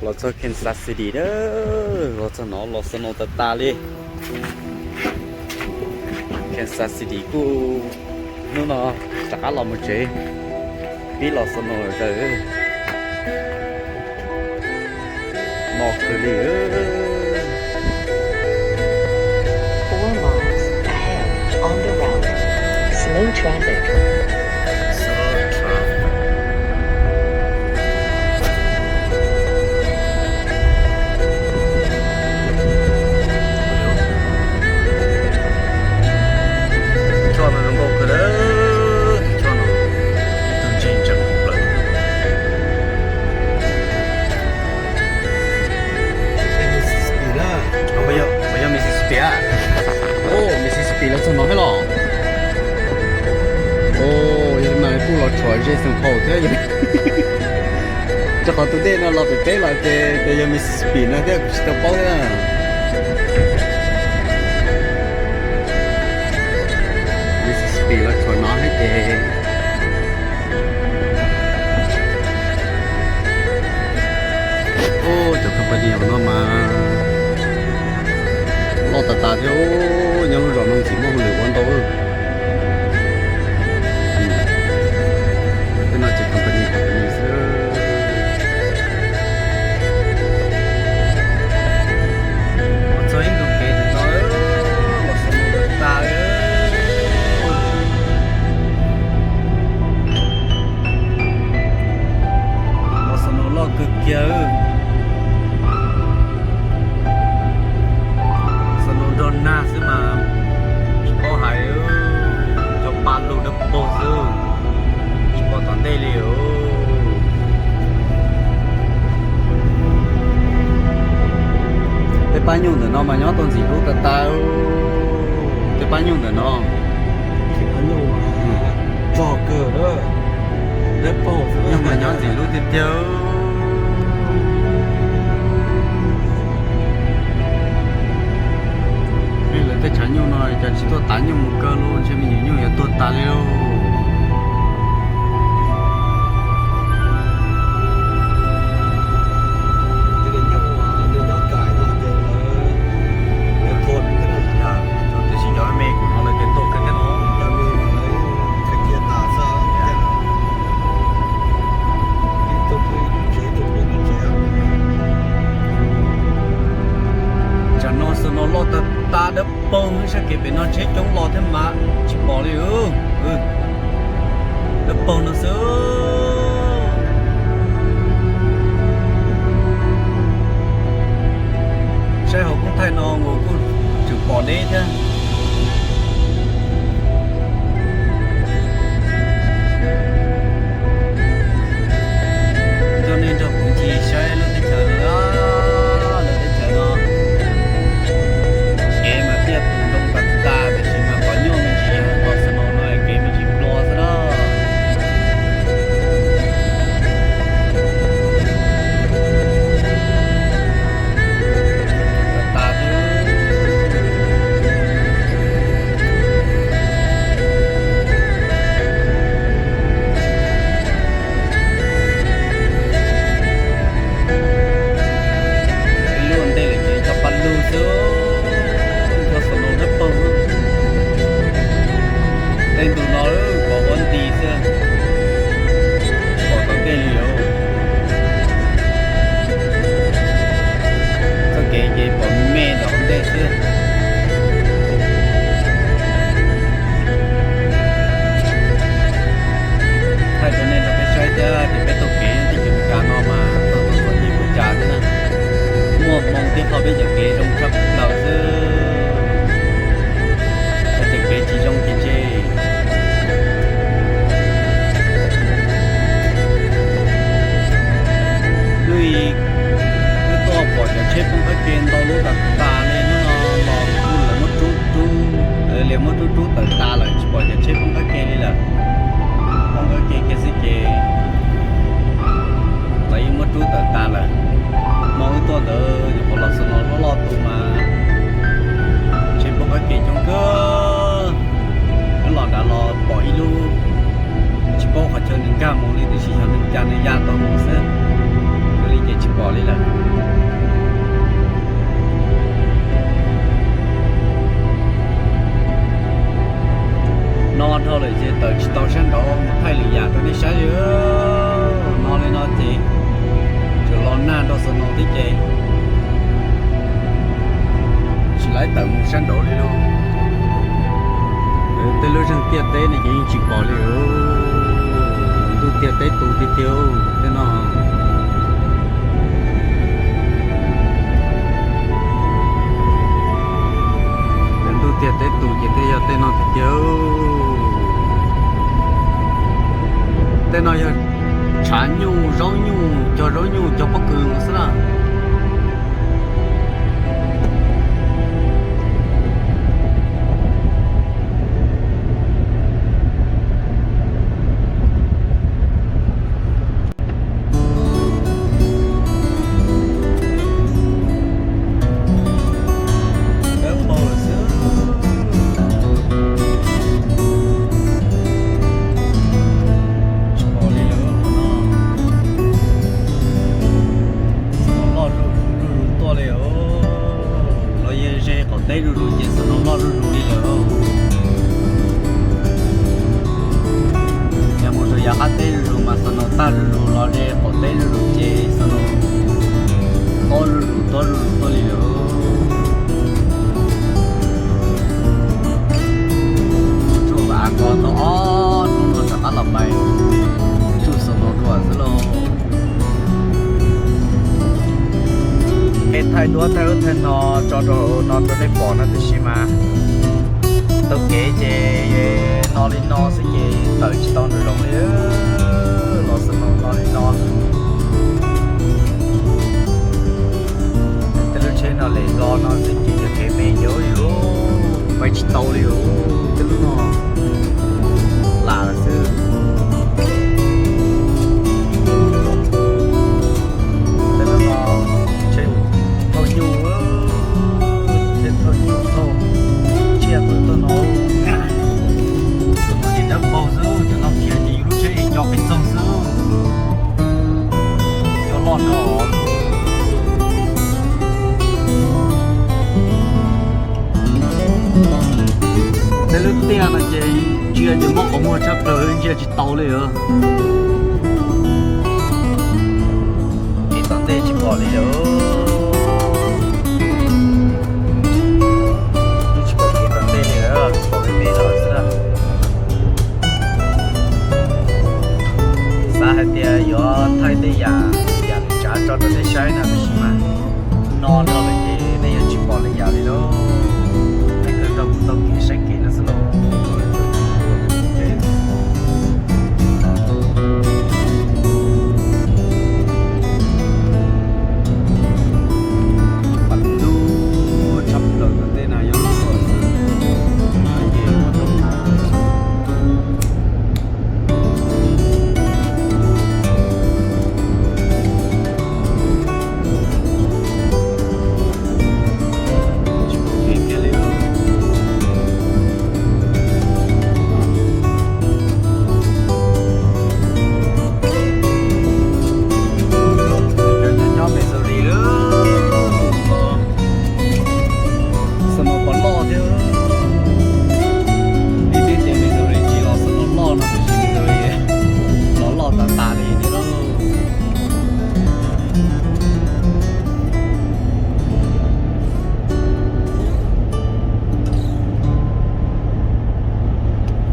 Los txog Kansas City a, los txog no los snow tas tas li. Kansas City kuj hnub no rov qab los mus tsev, pib los snow lawm. No kawg li. Four miles ahead on the road. Slow traffic. Tus choj no zoo nkauj kawg, tus choj no, ib tug ntseeg ntseeg plaws. Mississippi na. Puas yog Mississippi a? Mississippi los txog no thiab los? Yog li mas kuj los tshuav ze Saint Paul thiab. Rau qhov tus dej no los pem peb los ces yog Mississippi no thiab kuv tsis tau paub thiab. Mississippi los tshuav no thiab ces. Cov company no mas loj tas tas thiab, nyob lub zos no tsis muaj hauj lwm ua ntau. Tej no ces company, company xwb. Txog ib ntug kev ntawm no, los snow tas tas. Los snow loj kawg kiag. Snow nrog nag xwb mas tsis paub hais, cov pa lug dawb paug xwb, tsis pom tom ntej li. Tej pab nyuj ntawm no mas nyob tau ntxim hlub tas tas. Tej pab nyuj ntawm no, nyuj mas nyob ntxim hlub tiag tiag. Nej lawv tej tshav nyuj no cas tsis tuaj tav nyuj mus kawg lauj, ntshe me nyuam nyuj yuav tuag tas li lauj. Tiam sis cov me me kuv no lawv tias tuag kawg thiab no. Tsam no snow loj tas tas dawb paug, sab kev pem no tsheb coob los thiab mas tsis pom li. Dawb paug no xwb. Saib hauv koob thaij no nkaus kuj tseem pom deb thiab. Coj nej nrog kuv ncig saib lub teb chaws no, lub teb chaws no kev mas thiaj tus zoo tas tas, tiam sis mas qhov nyuaj me ntsis yog los snow no kev me ntsis nplo xwb na. Tas tas xwb. Ib lub ua ntej lawm ces cov paj lug xwb, nrog snow dawb paug. Tej ntug no pom ua nti xwb, tsis pom tom ntej li os. Txoj kev ces pom me ntawm hauv ntej xwb. Thaij rau nej nrog peb saib thiab tias peb taug kev nyob teb chaws Amelikas no mas tau tau txom nyem ua cas thiab na. Muaj hmoo thiab ho peb cov kev zoo tshaj plaws xwb. Cov kev tsis zoo ces ntshe lub, lub tuaj pom cov tsheb poob qab ke ntau lub tas tas li. Hnub no los kuj lawv muab rub rub, lawv muab rub rub tawm tas lawm, tsis pom cov tsheb poob qab ke li lawm. Poob qab ke kiag xwb ces lawv yeej muab rub tawm tas lawm. Hmo wb tuaj ntawd nyuam qhuav los snow loj loj tus mas tsheb poob qab ke coob kawg. Wb los nrad los pom ib lub, tsis paub qhov chaw nws nkag mus li, tiam sis yog neeg cas nws ya tau mus xwb. Yog li ces tsis Pom li lawm. No dhau lawm ces tawm tsis tau sab nraud mus thaij lwm yam rau nej saib li. No li no ces tsuas los nag rau xov no thiab ces tsis laib tawm mus sab nraud li lauj. Tej lub zeeg tiaj teb ne ces yeej tsis pom li. Ntuj tiaj teb tus tiag tiag tej no. Ntuj tiaj teb tus ces tej yog tej no tiag tiag. Tej no yog tshav nyuj, zaub nyuj, cog zaub nyuj, cog pob kws no xwb na. Loj zuj zus tuaj li os. Los yeej ze qaum teb zuj zus ces xov no loj zuj zus li lawm. Yog mus rau yav qab teb zuj zus mas xov no tag zuj zus, los ze qaum teb zuj zus ces xov no tob zuj zus tob zuj zus tuaj li lawm. Tsuj av ko tau ob hnub no rov qab los pais tsuj xov no dua xwb lauj. Es thaij duab thaij ub thaij no tso rau no rau nej pom no tiam sis mas taug kev ces no li no xwb ces tawm tsis tau nram zoov li. Los xwb no no li no. Tej lub tsheb no lem hlo no xwb ces cov tsheb me yau li lub pais tsis tau li os. Tej lub no lam lawm xwb. Tej lub no tsheb thauj nyuj, tsheb thauj nyuj thauj tsiaj tuaj no. Ces dawb paug xwb, cov no khiav ces yus lub tsheb co pes txoog xwb. Cov loj nrog. Tej lub tiaj no ces ntsia ces mob qhov muag tshaj plaws, ntsia tsis tau li os. Ib tom ntej tsis pom li lawm. Tsis pom ib tom ntej li lawm, pom me me no xwb. Xav hais tias yuav thaij tej yam, yam tsav tso rau nej saib na, tab sis mas no dhau lawm ces nej yuav tsis pom li yam li lauj.